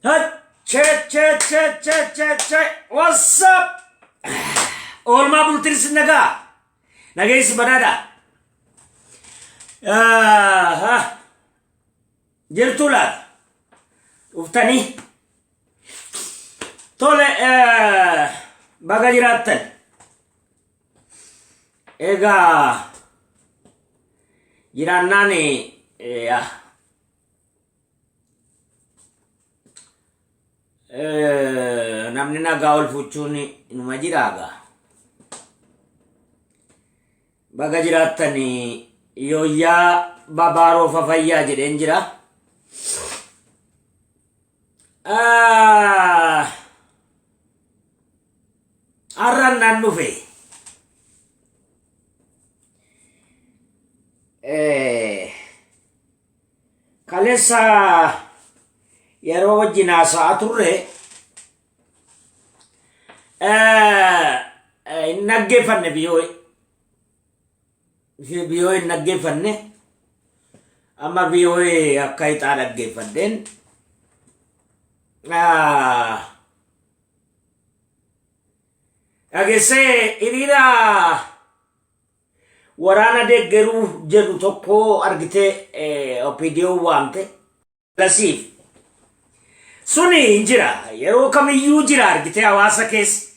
Che che che che che che. What's up? Oolmaa bultiin isin nagaa. Nageessi badhaadha. Ah, jirtuu laata? Dhuftanii? Tole, baga jiraattan. Egaa jiraannaan namni nagaa ol fuchuun inuma jiraagaa. Baga jiraattan, yooyyaa babaaroo fafayyaa jedheen jira. Ah, Har'aan naan dhufe. Kaleessa yeroo wajjin haasa'aa turre hin dhaggeeffanne, biyyoo biyyoo hin dhaggeeffanne. Amma biyyoo akka ixaa dhaggeeffadheen. Ah, dhageessee hiriira waraana deeggaruu jedhu tokko argitee OPDO waamte. Lasiif suni hin jira, yeroo kamiyyuu jira. Argitee hawaasa keessa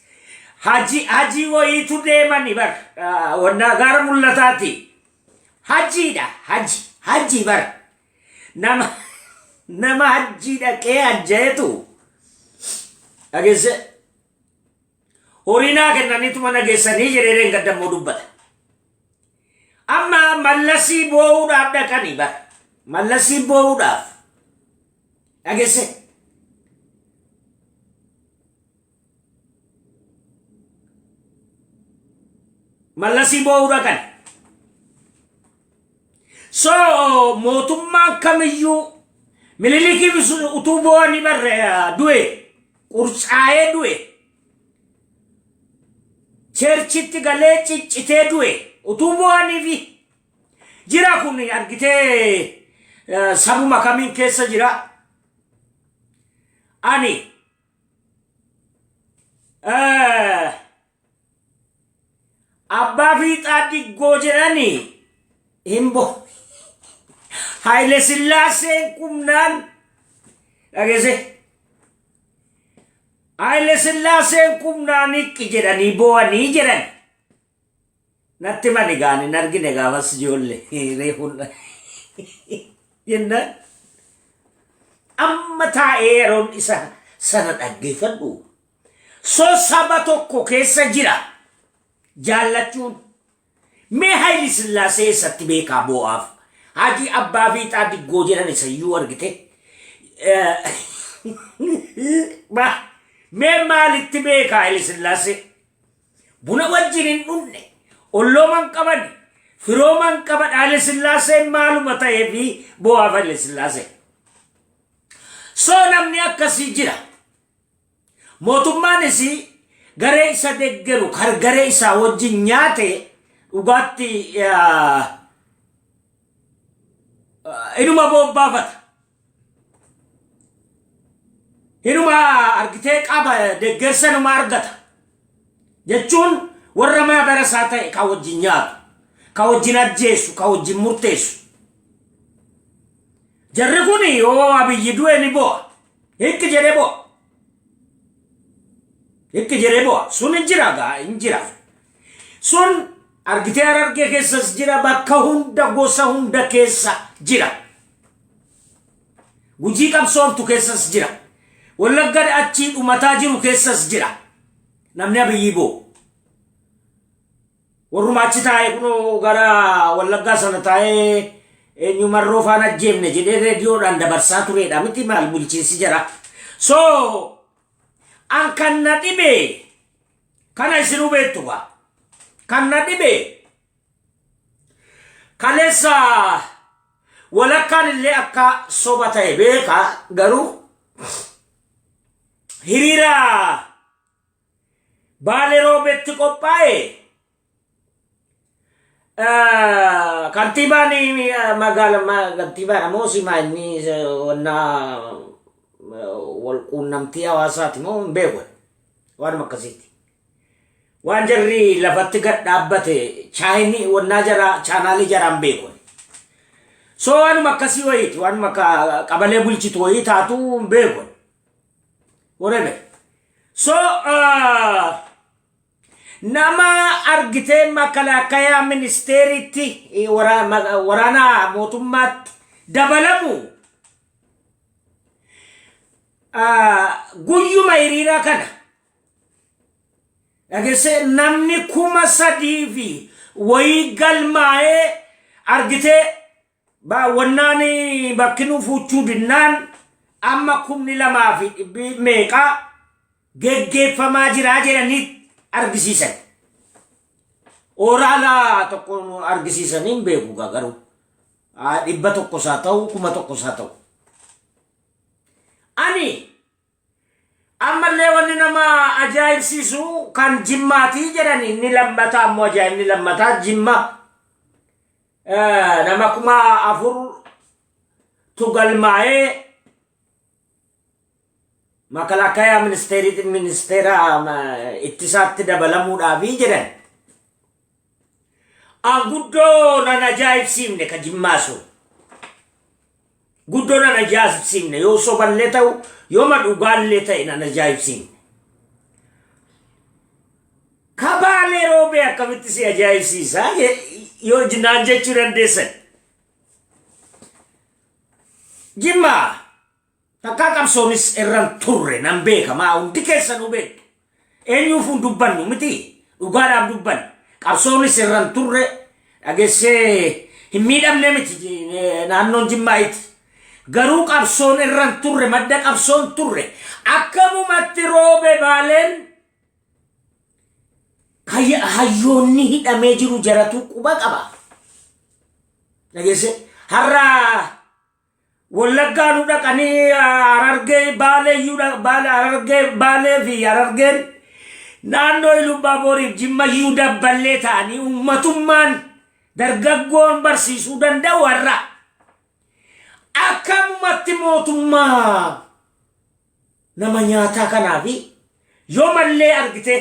haji hajii wayiitu deemani bar. Wanna gaara mul'ataati, hajiidha, haji haji bar. Nama hajjii dhaqee hajjayetu dhageesse horii naa kennaniituma nageessanii jedhee reengadda immoo dubbata. Amma Mallasii boo'uudhaaf dhaqanii bar. Mallasii boo'uudhaaf. Dhageesse. Mallasii boo'uu dhaqan. So mootummaan kamiyyuu Minilikiif utuu boo'anii barre du'e, qurcaa'ee du'e. Churchitti galee ciccitee du'e utuu boo'aniifi jira. Kun argitee sabuma kamiin keessa jira. Ani abbaa fiixaa diggoo jedhanii hin bo Haayile Sillaaseen kumnaan dhageesse. Haayile Sillaaseen kumnaan hiqqi jedhanii boo'anii jedhan. Natti mani gaan hin argine, gaafas ijoollee reefuun jennaan. Amma taa'ee yeroon isa sana dhaggeeffadhu. So saba tokko keessa jira jaallachuun. Mee Haayile Sillaasee eessatti beekaa boo'aaf? Haji abbaa fiixaa diggoo jedhan isayyuu argite. Mee maalitti beekaa Haayile Sillaasee? Buna wajjin hin dhunne, ollooman qaban, firooman qaban. Haayile Sillaaseen maaluma ta'ee fi boo'aaf Haayile Sillaasee? So namni akkasii jira. Mootummaanis garee isa deggeru kar garee isaa wajjin nyaate dhugaatti inuma bobbaafata. Inuma argitee qaba, deggersa inuma argata. Jechuun warra maabara isaa ta'e ka wajjin nyaatu, ka wajjin ajjeesu, ka wajjin murteessu. Jarri kun yoo Abiyyi du'e ni bo'a. Hiikki jedhee bo'a. Hiikki jedhee bo'a. Sun hin jira gaa, hin jira. Sun argitee Harargee keessas jira, bakka hunda, gosa hunda keessa jira. Gujii qabsooftu keessas jira. Wallagga achii dhumataa jiru keessas jira. Namni Abiyyi bo'u. Warruma achi taa'ee kunoo gara Wallaggaa sana taa'ee eenyu Marroo faana ajjeefne jedhee reediyoodhaan dabarsaa turedha miti maal bulchiinsi jara. So an kan na dhibe kana isinuu beektu gaa. Kan na dhibe kaleessa walakkaan illee akka soba ta'e beeka, garuu hiriira Baalee Roobetti qophaa'e kantiibaan magaala, kantiibaan ammoo simaa inni wannaa wal quunnamtii hawaasaati moo hin beeku. Waanuma akkasiiti. Waan jarri lafatti gad dhaabbate chaayinii wannaa jaraa chaanaalii jaraan beeku. So waanuma akkasii wayiiti waanuma qabalee bulchitu wayii taatu hin beeku. Whatever. So nama argitee makalaakayaa ministeeritti waraana mootummaatti dabalamu guyyuma hiriiraa kana dhageessee namni 3000 fi wayii galmaa'ee argitee wannaan bakki nu fuuchuu dinnaan amma 2,200 meeqaa geggeeffamaa jiraa jedhanii argisiisan. Oraala tokko nu argisiisanii hin beeku garuu 100 isaa ta'u 1000 isaa ta'u. Ani ammallee wanni nama ajaa'ibsiisu kan Jimmaatii jedhan inni lammataa ammoo ajaa'ibni lammataa Jimma nama 4000 tu galmaa'ee makalaakayaa ministeerii ministeera ittisaatti dabalamuudhaafi jedhan. An guddoo nan ajaa'ibsiifne ka Jimmaa sun. Guddoo nan ajaa'ibsiifne, yoo soballee ta'u yooma dhugaallee ta'e nan ajaa'ibsiifne. Kabaalee Roobee akkamitti si ajaa'ibsiisa yoo naan jechuu dandeessan. Jimmaa takkaa qabsoonis irran turre nan beekamaa, hundi keessanuu beektu. Eenyuuf hin dubbannu miti, dhugaadhaaf dubbannu. Qabsoonis irran turre, dhageessee hin miidhamne miti naannoon Jimmaayiti. Garuu qabsoon irran turre, madda qabsoon turre. Akkamumatti Roobe Baaleen hayyoonni hidhamee jiru jaratu quba qaba. Dhageesse har'a Wallaggaa nu dhaqanii Harargee Baalee iyyuu Baalee Harargee Baalee fi Harargeen naannoo Ilubbaaboriif Jimma iyyuu dabballee ta'anii uummatummaan dargaggoon barsiisuu danda'u har'a. Akkamumatti mootummaa nama nyaataa kanaafi yoo mallee argite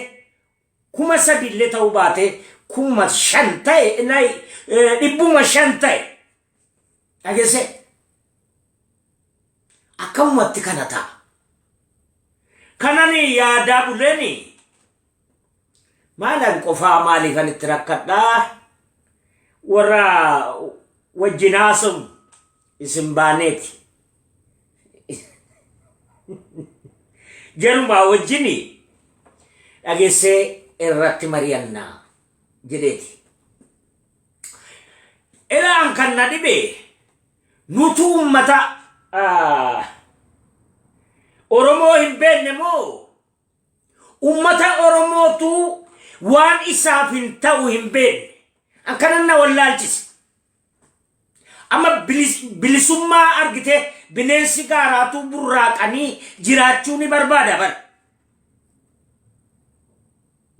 3000 illee ta'uu baate 5000 ta'e, 500 ta'e, dhageesse, akkamumatti kana ta'a. Kanani yaadaa buleeni maalan qofaa maaliifan itti rakkadhaa, warra wajjin haasa'u isin baaneeti. Jarumaa wajjini dhageessee irratti mari'annaa jedheeti. Ilaan kan na dhibe nutu uummata Oromoo hin beekne moo uummata Oromootu waan isaaf hin ta'u hin beekne? Akkanan na wallaalchise. Amma bilisummaa argite bineensi gaaraatu burraaqanii jiraachuu ni barbaada bara.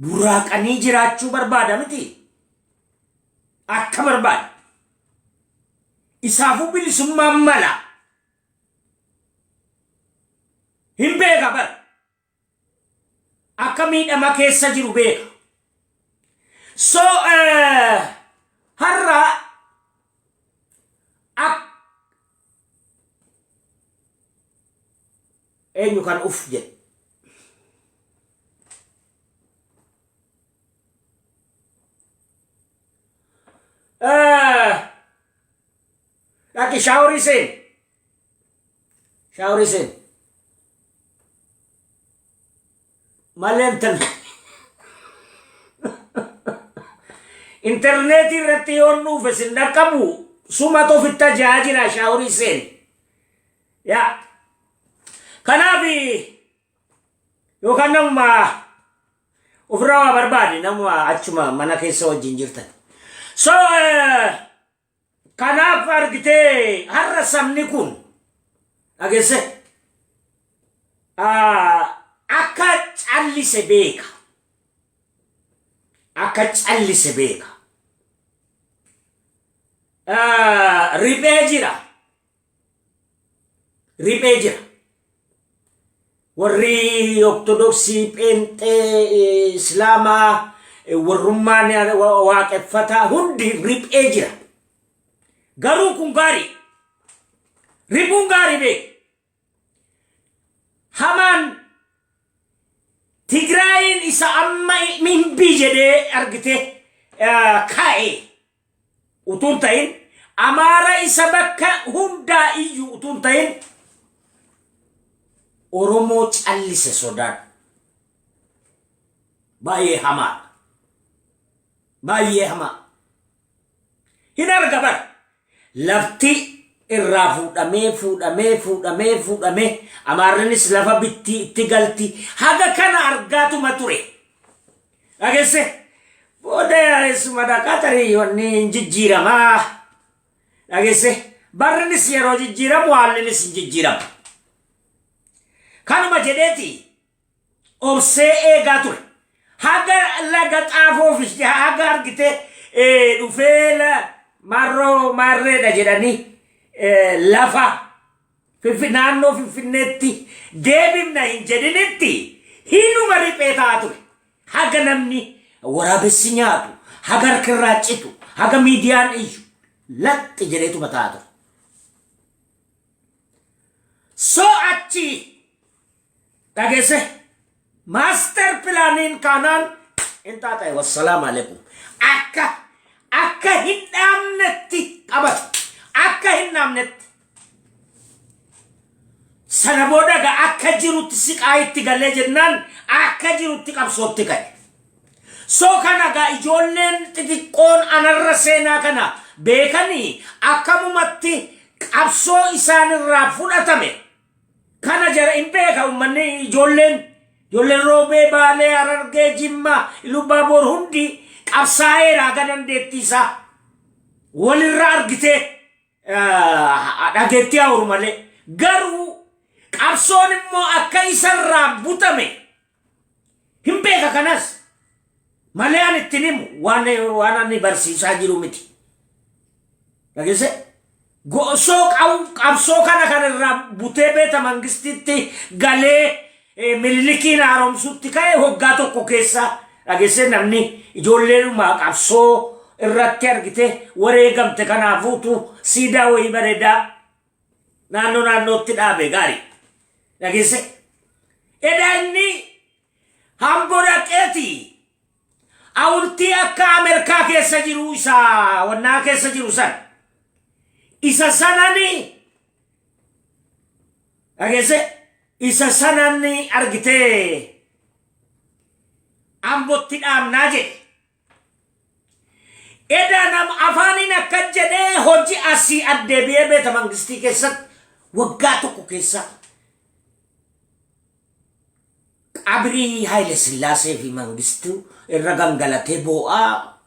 Burraaqanii jiraachuu barbaada miti. Akka barbaada. Isaafuu bilisummaan mala. Hin beeka bara. Akka miidhama keessa jiru beeka. So har'a eenyu kan uf jedhe. Dhaqi shaaworii seen. Shaaworii seen. Malee intarneetii irratti yoon dhuufe sin dhaqqabu, sumatu ofitti ajaa jira, shaaworii seen. Yaa. Kanaaf yookaan namuma ofirraa waa barbaade, namuma achuma mana keessa wajjin jirtan. So kanaaf argitee har'a sabni kun, dhageesse, akka callise beeka. Akka callise beeka. Riphee jira. Riphee jira. Warri Ortodoksii, Pheenxee, Islaamaa, warrummaan waaqeffataa hundi riphee jira. Garuu kun gaarii. Riphuun gaarii beeku. Hamaan Tigraayin isa amma mimbii jedhee argite kaa'e utuun ta'in, Amaara isa bakka hundaa iyyuu utuun ta'in, Oromoo callise sodaan. Baay'ee hamaadha. Baay'ee hamaa. Hin arga bara. Lafti irraa fuudhamee fuudhamee fuudhamee fuudhamee, Amaarrinis lafa bitti itti galti, haga kana argaatuma ture. Dhageesse, booda eessuma dhaqaa tarii wanni hin jijjiiramaa. Dhageesse, barrinis yeroo jijjiiramu haallinis hin jijjiiramu. Kanuma jedheeti obsee eegaa ture. Haga laga xaafoo fi haga argite dhufee marroo maarreedha jedhanii lafa naannoo Finfinneetti deebifna hin jedhinitti hinuma riphee ta'aa ture. Haga namni waraabessi nyaatu, haga harkirraa citu, haga miidiyaan iyyu laxxi jedheetuma ta'aa ture. So achi dhageesse, master planiin kaanaan hin taata'e, wassalaam alaikum. Akka hin dhaamnetti qabate, akka hin dhaamnetti. Sana booda gaa akka jirutti siqaa itti galee jennaan akka jirutti qabsootti ka'e. So kana gaa ijoolleen xixiqqoon anarra seenaa kana beekanii akkamumatti qabsoo isaanirraa fudhatame kana jara hin beeka. Uummanni, ijoolleen Roobee, Baalee, Harargee, Jimmaa, Ilubaaboor hundi qabsaa'eera haga dandeettii isaa walirra argitee dhageettii hauru malee. Garuu qabsoon immoo akka isarraa butame hin beeka. Kanas malee ani ittiin himu waan ani barsiisaa jiru miti. Dhageesse, goosoo qabsoo kana kan irraa butee beeta mangistitti galee Minilikiin haaromsutti ka'e waggaa tokko keessa. Dhageesse, namni ijoolleedhuma qabsoo irratti argite wareegamte kanaafuutu siidaa wayii bareedaa naannoo naannootti dhaabe gaarii. Dhageesse, edaa inni hamboo dhaqeeti hawultii akka Ameerikaa keessa jiru isa wannaa keessa jiru san isa sanani, dhageesse, isa sanani argitee Ambotti dhaabnaa jedhe. Edaa nama afaaniin akka jedhee hojii asii addeebi'ee beeta mangistii keessatti waggaa tokko keessa qabrii Haayile Sillaasee fi Mangistuu irra gangalatee boo'aa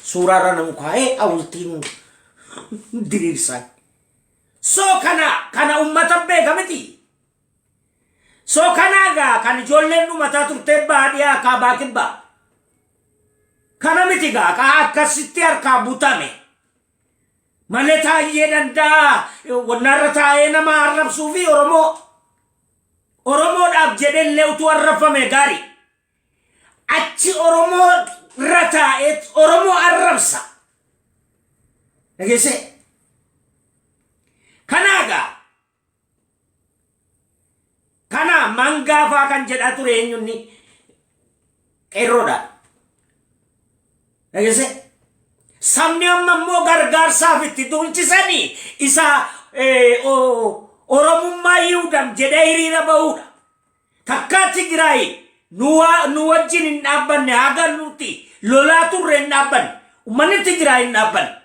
suuraarra namu kaa'ee hawultiin diriirsan. So kana ummata beeka miti. So kanaa gaa kan ijoolleen dhumataa turtee baadiyyaa kaabaa kibbaa. Kana miti gaa ka akkasitti harkaa butame. Malee Taayyee Danda'a wannaarra taa'ee nama arrabsuu fi Oromoo Oromoodhaaf jedhellee utuu arrabfame gaarii. Achi Oromoo irra taa'ee Oromoo arrabsa. Dhageessee? Kanaa gaa kana mangaafaa kan jedhaa ture eenyunni? Qeerroodha. Dhageessee? Sabni amma immoo gargaarsaaf itti duulchisanii isa Oromummaa Yihuudam jedhee hiriira bahuudha. Takkaa Tigraay nu wajjin hin dhaabbanne, haga nuti lolaa turre hin dhaabbanne. Uummanni Tigraay hin dhaabbanne.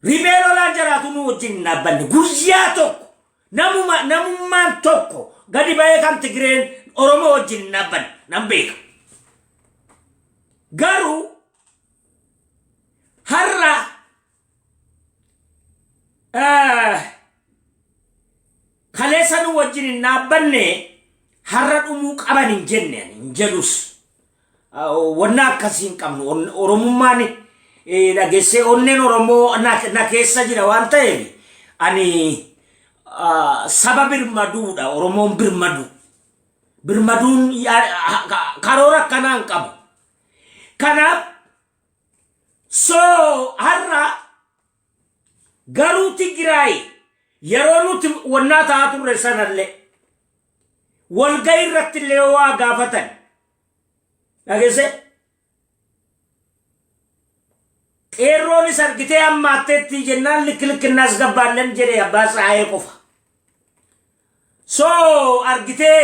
Riphee lolaan jaraatu nu wajjin hin dhaabbanne. Guyyaa tokko namuma namummaan tokko gadi ba'ee kan Tigreen Oromoo wajjin hin dhaabbanne nan beeka. Garuu har'a kaleessa nu wajjin hin dhaabbanne, har'a dhumuu qaban hin jenne, ani hin jedhus. Wanna akkasii hin qabnu. Oromummaan dhageessee onneen Oromoo na keessa jira waan ta'eef ani Saba birmaduudha. Oromoon birmadu. Birmaduun karoora akkanaa hin qabu. Kanaaf so har'a garuu Tigraay yeroo nuti wannaa ta'aa turre sanallee walgahii irratti illee waa gaafatan, dhageesse, qeerroonis argitee hammaatteetti jennaan likki likki እናስገባለን jedhe abbaa Tsaayee qofa. So argitee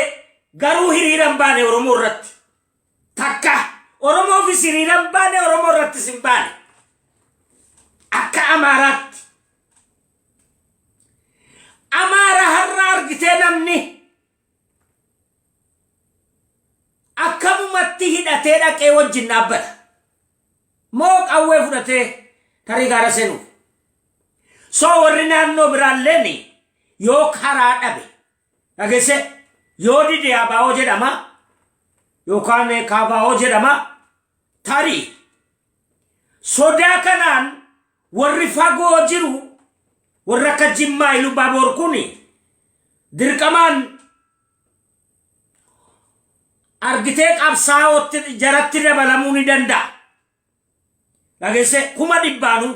garuu hiriira hin baane Oromoo irratti. Takka Oromoofis hiriira hin baane, Oromoo irrattis hin baane. Akka Amaaraatti. Amaara har'a argitee namni akkamumatti hidhatee dhaqee wajjin dhaabbata? Moo qawwee fudhatee tarii gaara seenuuf? So warri naannoo biraalleen yoo karaa dhabe, dhageesse, yoo dide abaa'oo jedhama yookaan kaabaa'oo jedhama. Tarii sodaa kanaan warri fagoo jiru, warri akka Jimmaa, Iluu Baaboor kun dirqamaan argitee qabsaa'ootti jaratti dabalamuu ni danda'a. Dhageesse, 100,000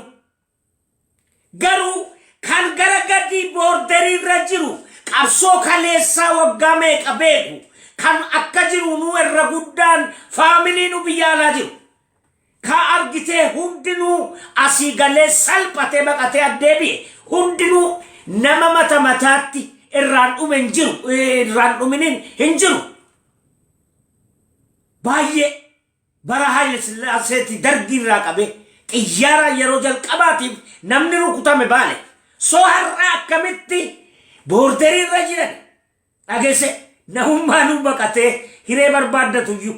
garuu kan gara gadii borderii irra jiru, qabsoo kaleessaa waggaa meeqa beeku, kan akka jiru nu irra guddaan family nu biyya alaa jiru. Ka argitee hundinuu asii galee salphatee baqatee addeebi'e, hundinuu nama mata mataatti irraan dhume hin jiru, irraan dhuminin hin jiru. Baay'ee bara Haayile Sillaaseetti Dargii irraa qabee xiyyaara yeroo jalqabaatiif namni rukutame Baale. So har'a akkamitti borderii irra jiran, dhageesse, namummaanuu baqatee hiree barbaaddatuyyuu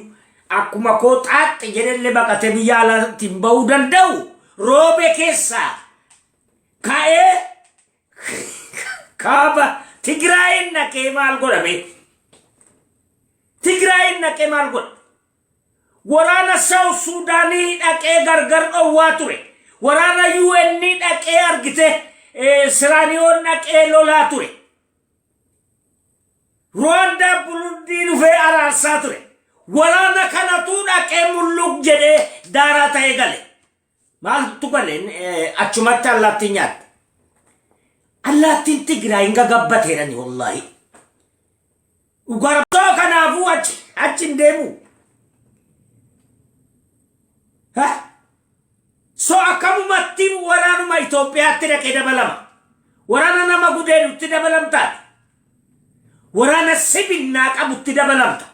akkuma koo xaaxxe jedhellee baqatee biyya alaatti hin ba'uu danda'u, Roobe keessaa ka'ee kaaba Tigraayin naqee maal godhame? Tigraayin naqee maal godha? Waraana South Suudaanii dhaqee gargar dhowwaa ture. Waraana UN dhaqee argite Siraaniyoon dhaqee lolaa ture. Ruwaandaa, Burundii dhufee araarsaa ture. Waraana kanatu dhaqee mulluq jedhee daaraa ta'ee gale. Maaltu gale? Achumatti allaattiin nyaatte. Allaattiin Tigraay hin gagabbateerani wallaahi. Dhugaa kanaafuu achi hin deemu. Ha? So akkamumatti waraanuma Itoophiyaatti dhaqee dabalama? Waraana nama gudeedutti dabalamtaati. Waraana sibinnaa qabutti dabalamta.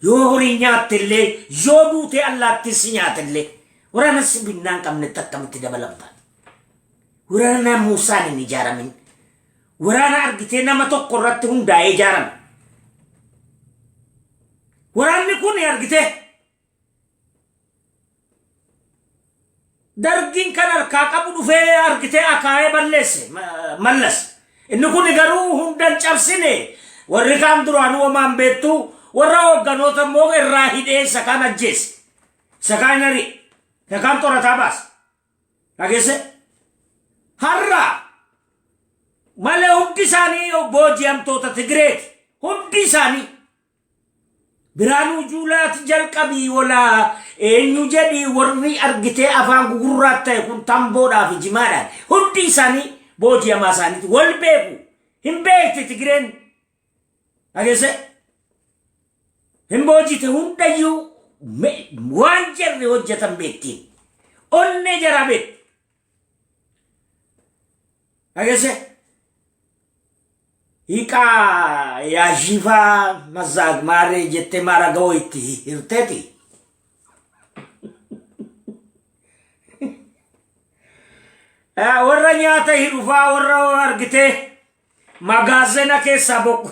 Yoo horii nyaattellee, yoo duutee allaattiin si nyaatellee, waraana sibinnaa hin qabnetti akkamitti dabalamta? Waraana namuusaan hin ijaaramin. Waraana argitee nama tokko irratti hundaa'ee ijaarame. Waraanni kun argitee Dargiin kan harkaa qabu dhufee argitee akaayee balleesse Mallas. Inni kun garuu hundan cabsine. Warri kaan duraanuu homaan beektu, warra hoogganoota immoo irraa hidhee isa kaan ajjeese. Isa kaan ari'e. Isa kaan xorataa baase. Dhageesse? Har'a malee hundi isaanii booji'amtoota Tigireeti. Hundi isaanii. Biraanuu Juulaati jalqabii walaa eenyu jedhii, warri argitee afaan gugurraa ta'e kun tamboodhaa fi jimaadhaan hundi isaanii booji'amaa isaaniiti. Wal beeku. Hin beekti Tigireen. Dhageesse? Hin boojite hundayyuu, waan jarri hojjetan beektiin. Onnee jaraa beekti. Dhageesse? Hiiqaa yaashifaa mazaag maarree jettee maara ga'oo itti hirteeti. Warra nyaata hidhufaa, warra argitee magaazena keessaa boqqo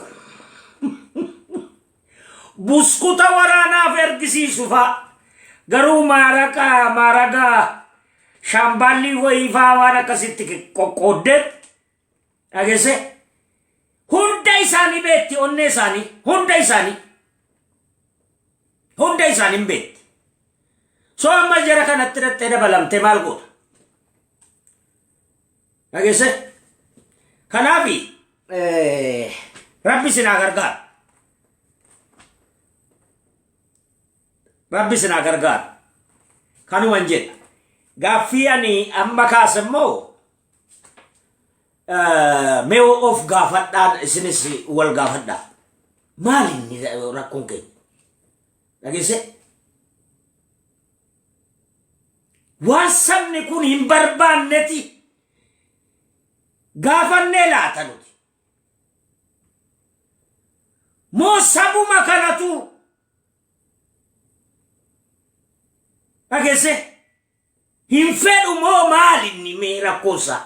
buskuta waraanaaf ergisiisufaa, garuu maaraqa maaraga shaambaallii wayiifaa waan akkasitti qoqqooddeet. Dhageesse, hunda isaanii beekti, onnee isaanii hunda isaanii, hunda isaanii hin beekti. So amma jara kanatti dhattee dabalamtee maal goota? Dhageesse, kanaafi Rabbi isin haa gargaaru. Rabbi isin haa gargaaru. Kanuman jedha. Gaaffii ani amma kaase immoo mee of gaafadhaan isinis wal gaafadhaa. Maali inni rakkoon keenya? Dhageesse? Waan sabni kun hin barbaanneti gaafannee laata nuti. Moo sabuma kanatu dhageesse hin fedhu moo maali inni mee rakkoonsaa?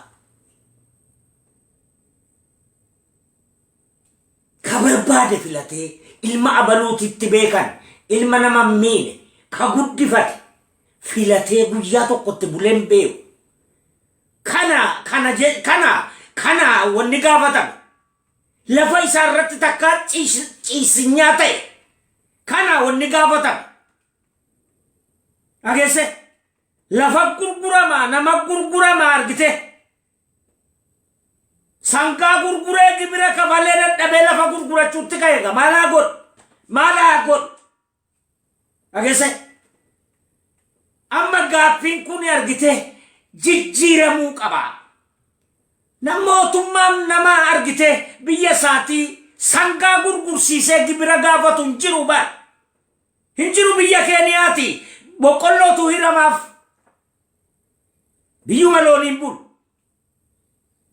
Ka barbaade filatee ilma abaluutitti beekan ilma nama hin miine ka guddifate filatee guyyaa tokkotti bulee hin beeku. Kana kana je- kana kana wanni gaafatame lafa isaa irratti takkaa ciisinyaa ta'e kana wanni gaafatame. Dhageesse lafa gurguramaa nama gurguramaa argite sangaa gurguree gibira kafalee dadhabee lafa gurgurachuutti ka'e maalaa godhu maalaa godhu. Dhageesse? Amma gaaffiin kun argite jijjiiramuu qaba. Na mootummaan nama argite biyya isaatii sangaa gurgursiisee gibira gaafatu hin jiru bara. Hin jiru biyya Keeniyaati boqqollootu hiramaaf. Biyyuma looniin bulu.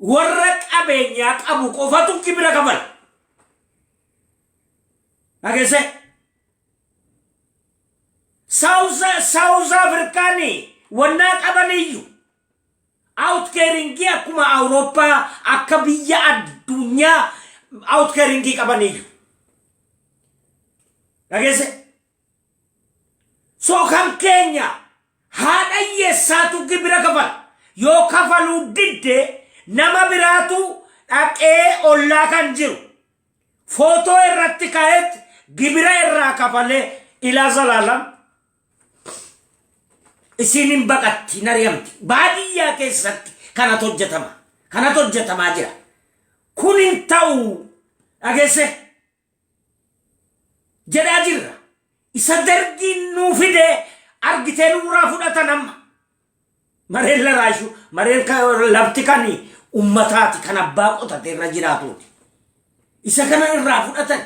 Warra qabeenyaa qabu qofatu gibira kafala. Dhageesse? Saawuz Afrikaanii wannaa qabaniyyu outcaringii akkuma Awurooppaa akka biyya addunyaa outcaringii qabaniyyu. Dhageesse? So kan keenya haadha hiyyeessaatu gibira kafala. Yoo kafaluu didde nama biraatu dhaqee ollaa kan jiru footoo irratti ka'eet gibira irraa kafalee ilaa zalaalam isiin hin baqatti hin ari'amti. Baadiyyaa keessatti kanatu hojjetama. Kanatu hojjetamaa jira. Kun hin ta'u dhageesse jedhaa jirra. Isa dargiin nuu fide argitee nurraa fudhatan amma. Mareen laraashu mareen lafti kan ummataati kan abbaa qotate irra jiraatuuti. Isa kana irraa fudhatan.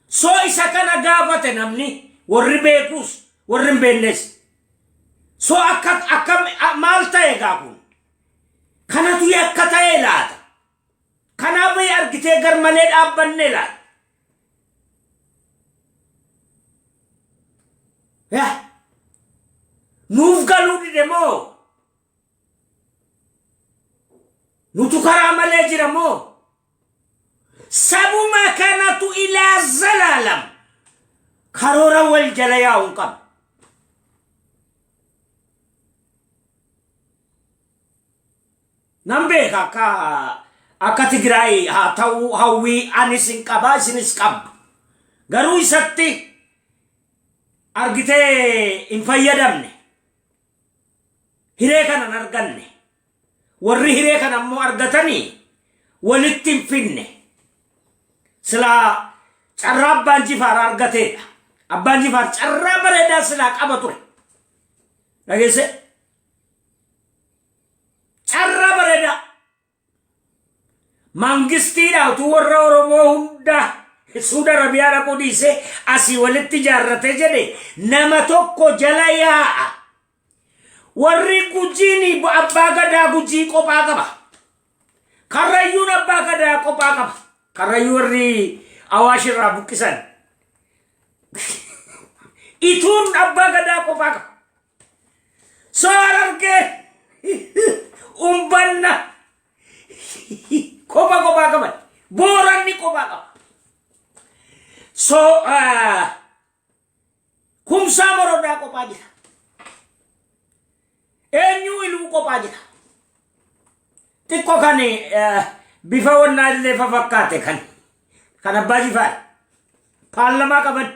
Soo isa kana gaafate namni warri beekuus warri hin beeknes. Soo akka akka maal ta'e gaa kun? Kanatu yakka ta'e laata? Kanaaf argitee gar malee dhaabbanne laata? Yaa nuuf galuu dide moo? Nutu karaa malee jira moo? Sabuma kanatu ilaa zalaalam karoora wal jala yaa'u hin qabne. Nan beeka akka akka Tigraay haa ta'uu hawwii anis hin qabaa isinis qabdu. Garuu isatti argitee hin fayyadamne. Hiree kana hin arganne. Warri hiree kana immoo argatanii walitti hin finne. Silaa carraa abbaan jifaar argateedha. Abbaan jifaar carraa bareedaa silaa qaba ture. Dhageesse? Carraa bareedaa. Mangistiidha utuu warra Oromoo hunda Suuda Arabiyaa dhaquu dhiisee asii walitti ijaarrate jedhe nama tokko jala yaa'a. Warri Gujiin abbaa gadaa Gujii qophaa qaba. Karrayyuun abbaa gadaa qophaa qaba. Karrayyuu warri Awaash irraa buqqisan. Ituun abbaa gadaa qophaa qaba. So Harargee umbanna kopha kophaa qaban. Booranni kophaa qaba. So kumsaa morodaa kophaa jira. Eenyuu iluu kophaa jira. Xiqqoo kan bifa wannaa illee fafakkaate kan kan abbaa jifaar paarlamaa qaban.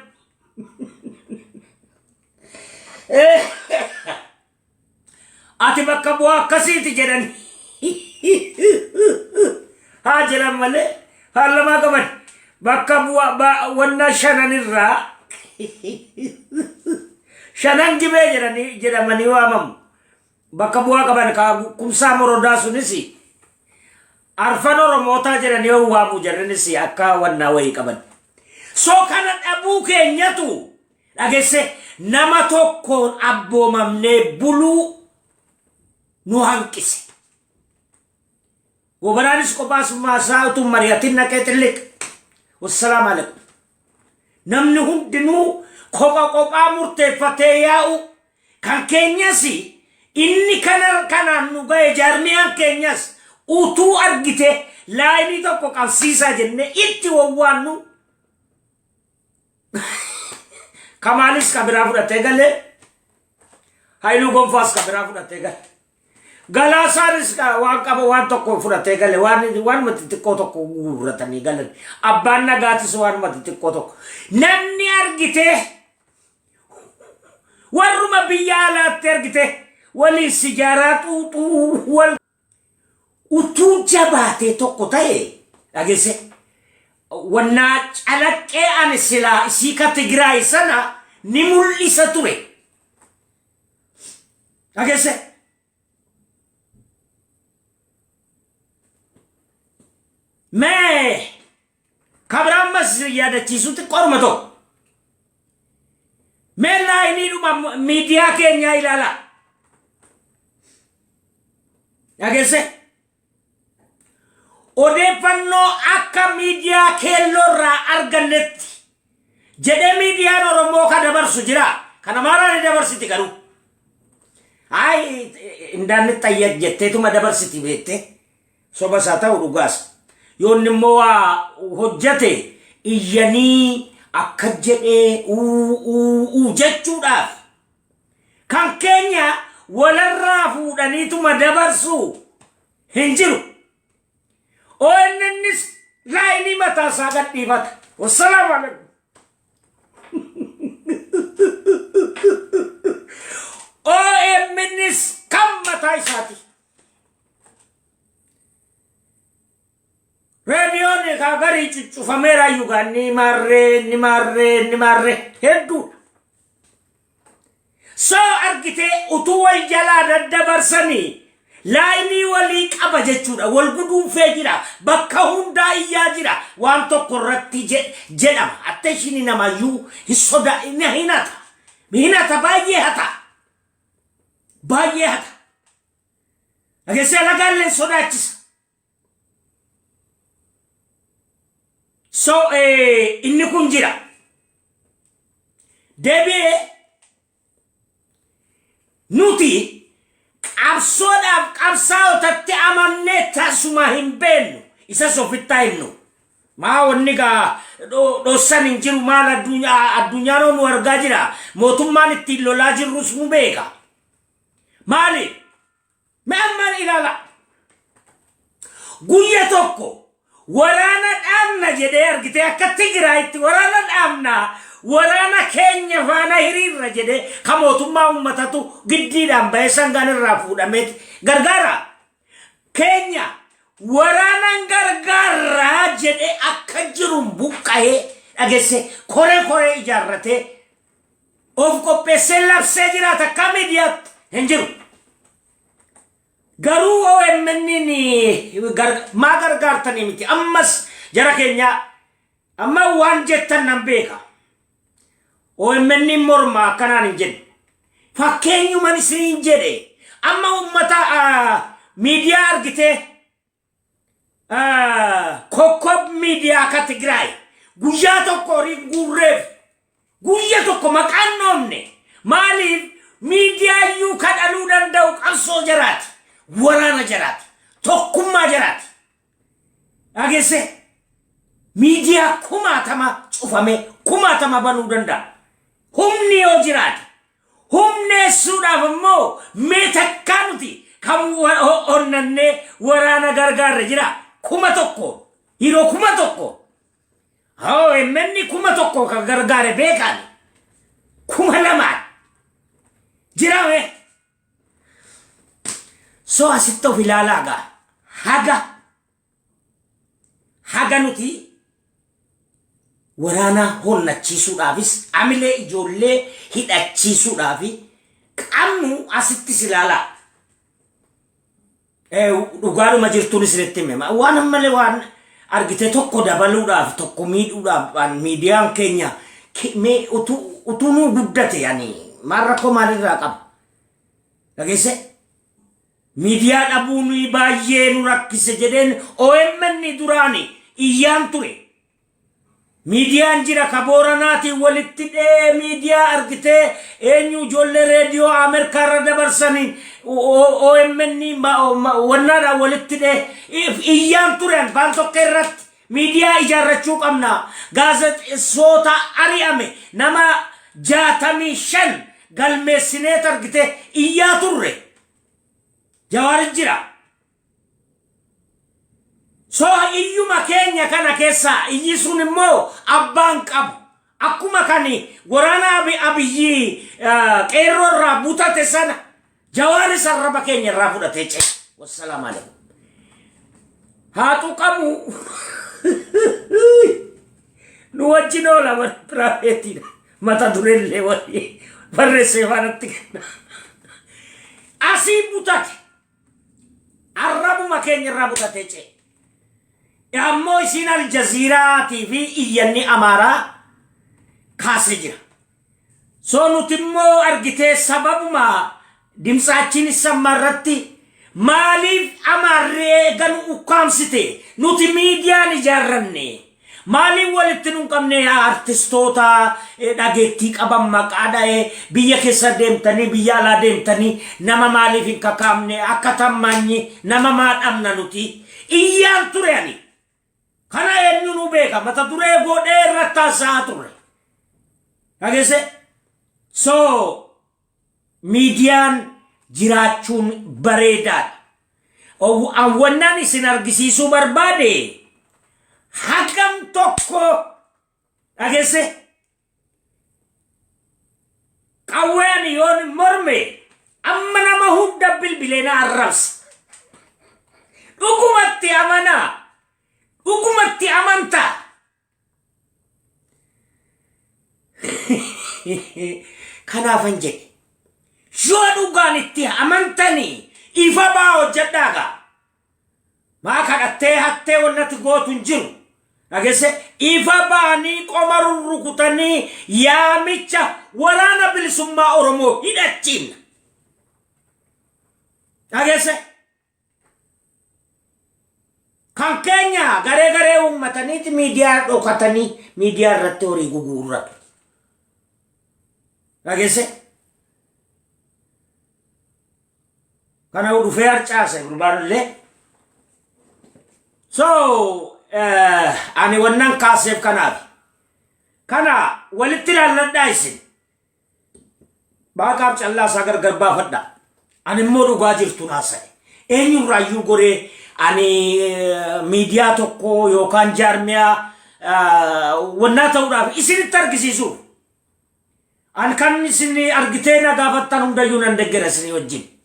Ati bakka bu'aa akkasiiti jedhan haa jedhan malee Paarlamaa qaban bakka bu'a wanna shananirraa Shanan Gibee jedhanii jedhamanii waamamu. Bakka bu'aa qaban ka Kumsaa Morodaa sunis arfan Oromootaa jedhanii waamu jarrinis akka wannaa wayii qaban. So kana dhabuu keenyatu dhageesse nama tokkoon abboomamnee buluu nu hanqise. Gobanaanis kophaasummaa isaa utuu hin mari'atin naqee xilliq. Wassalaam alaikum. Namni hundinuu kopha kophaa murteeffatee yaa'u kan keenyas inni kana kanaan nu ga'e jaarmiyaan keenyas utuu argite laayinii tokko qabsiisaa jennee itti wawwaannu Kamaalis ka biraa fudhatee galee Haayiluu Gonfaas ka biraa fudhatee gale. Galaasaanis waan qaba waan tokko fudhatee gale waan waanuma xixiqqoo tokko guurratanii galan. Abbaan nagaatis waanuma xixiqqoo tokko. Namni argite warruma biyya alaatti argite waliin sijaaraa xuuxuu wal utuu jabaatee tokko ta'e dhageesse wannaa calaqqee ani silaa isii ka Tigraay sana ni mul'isa ture. Dhageesse. Mee kabira ammas yaadachiisuu xiqqoodhuma tokko. Mee laayiniidhuma miidiyaa keenyaa ilaalaa. Dhageesse. Odeeffannoo akka miidiyaa keelloo irraa argannetti jedhee miidiyaan Oromoo ka dabarsu jira. Kan Amaaraa ni dabarsiti garuu. Ayi indaanni xayyak jetteetuma dabarsiti beektee. Sobas haa ta'u dhugaas. Yoo inni immoo waa hojjate iyyanii akka jedhee uu uu uu jechuudhaaf. Kan keenya walarraa fuudhaniituma dabarsu hin jiru. ONNs laayinii mataa isaa gadhiifata. Wassalaamu alaikum. OMNs kan mataa isaati. Reediyoon kaa garii cuccufameera iyyuu ni maarree ni maarree ni maarree hedduudha. So argitee utuu wal jalaa daddabarsanii laayinii walii qaba jechuudha. Wal guduunfee jira. Bakka hundaa iyyaa jira. Waan tokko irratti jedhama. Attention namayyuu hin soda hin hata. Hin hata baay'ee hata. Baay'ee hata. Dhageessee alagaallee sodaachisa. So inni kun jira. Deebi'ee nuti qabsoodhaaf qabsaa'otatti amannee tasuma hin beennu. Isas ofitti haa himnu. Maa wanni gaa dhossan hin jiru maal addunyaa nu argaa jira. Mootummaan ittiin lolaa jirrus nu beeka. Maali? Mee amma ilaala. Guyya tokko waraana dhaabna jedhee argitee akka Tigraayitti waraana dhaabna waraana keenya faana hiriirra jedhee ka mootummaa uummatatu giddiidhaan bahee sangaan irraa fuudhameeti gargaara. Keenya waraanan gargaarraa jedhee akka jiruun buqqa'ee dhageesse koree koree ijaarratee of qopheessee labsee jiraata akka miidiyaatti hin jiru. Garuu OMN maa gargaartanii miti ammas jara keenya amma waan jettan nan beeka. OMN morma akkanaan hin jedhu. Fakkeenyuman isiniin jedhe amma uummata miidiyaa argitee Kokkob miidiyaa ka Tigraay guyyaa tokko horii guurreef guyya tokko maqaan dhoofne maaliif miidiyaa iyyuu ka dhaluu danda'u qabsoo jaraati waraana jaraati tokkummaa jaraati dhageesse miidiyaa kumaatama cufame kumaatama banuu danda'a humni yoo jiraate Humneessuudhaaf immoo mee takkaa nuti kan onnannee waraana gargaarre jira 1000 yeroo 1000 OMN 1000 kan gargaare beekaan 2000 jira mee so asitti of ilaalaa gaa haga Haga nuti waraana honnachiisuudhaafis amilee ijoollee hidhachiisuudhaaf qabnu asittis ilaalaa. Dhugaadhuma jirtuun isinitti hime. Waan ammalee waan argite tokko dabaluudhaaf, tokko miidhuudhaaf, waan miidiyaan keenya mee utuu nuu guddate, yani maal rakkoo maalirraa qaba? Dhageesse? Miidiyaa dhabuun baay'ee nu rakkise jedheen OMN duraani iyyaan ture. Miidiyaan jira ka Booranaatiin walitti dhee, miidiyaa argitee eenyu ijoollee reediyoo Ameerikaa irra dabarsaniin OMN wannaadhaan walitti dhee iyyaan ture baan tokko irratti miidiyaa ijaarrachuu qabna. Gaazexeessota ari'ame nama 65 galmeessineet argite iyyaa turre. Jawaar jira. So iyyuma keenya kana keessa iyyi sun immoo abbaan qabu. Akkuma kan waraana Abiyyi qeerroo irraa butate sana, Jawaaris arraba keenya irraa fudhatee ce'e. Wassalaamu alaikum. Haa tuqamu. Nu wajjin oola warri piraaveetiidha. Mata dureellee walii barreessee faanatti kenna. Asii butate. Arrabuma keenya irraa butatee ce'e. Ammoo isiin Aljaziiraatii fi iyyanni Amaaraa kaasee jira. So nuti immoo argitee sababuma dimtsaachiin isammaa irratti maaliif Amaarri eeganu ukkaamsite, nuti miidiyaan ijaarranne maaliif walitti nun qabne, artistoota dhageettii qaban maqaa dha'ee biyya keessa deemtanii, biyya alaa deemtanii nama maaliif hin kakaamne, akka Tammaanyi nama maa dhabna nuti iyyaan ture ani. Kana eenyu nu beeka, mata duree godhee irratti haasa'aa turre. Dhageesse? So miidiyaan jiraachuun bareedaadha. Wannaan isin argisiisuu barbaade hagam tokko, dhageesse, qawwee ani yoon morme amma nama hunda bilbilee na arrabsa. Dhugumatti amanaa. Dhugumatti amantaa. Kanaafan jedhe. Yoo dhugaan itti amantanii ifa baa hojjedhaa gaa. Maa kadhattee hattee wannati gootu hin jiru. Dhageesse, ifa baanii qoma rurrukutanii yaamicha Waraana Bilisummaa Oromoo hidhachiifna. Dhageesse. Kan keenya garee garee uummataniiti miidiyaa dhokatanii miidiyaa irratti horii guguurratu. Dhageesse. Kana dhufee harcaase gurbaan. So ani wannan kaaseef kanaaf. Kana walitti ilaalladhaa isin. Baaqaaf callaa isaa gargar baafadha. Ani immoo dhugaa jirtu naasa'e. Eenyurraayyuu goree ani miidiyaa tokko yookaan jaarmiyaa wannaa ta'uudhaaf isinitti argisiisuuf. Ani kan isin argitee na gaafattan hundayyuu nan deggera isinii wajjin.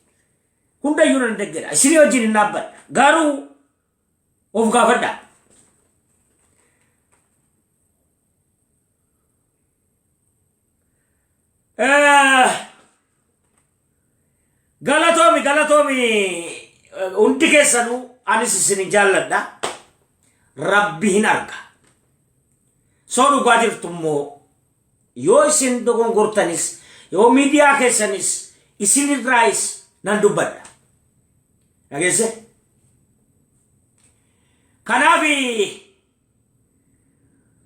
Hundayyuu nan deggera. Isinii wajjin hin dhaabbadha. Garuu of gaafadha. Galatoomi, galatoomi, hundi keessanuu anis isin jaalladha. Rabbi hin arga. Soo dhugaa jirtu immoo yoo isin dogongortanis, yoo miidiyaa keessanis isin irraayis nan dubbadha. Dhageesse?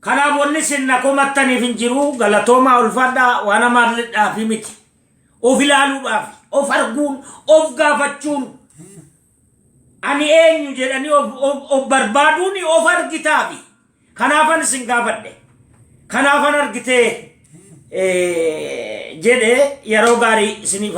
Kanaaf wanni isin na komattaniif hin jiru. Galatoomaa, ulfaadhaa. Waan hamaalledhaafi miti. Of ilaaluudhaaf, of arguun, of gaafachuun, ani eenyu jedhanii of barbaaduun of argitaafi. Kanaafan isin gaafadhe. Kanaafan argitee jedhe yeroo gaarii isiniif.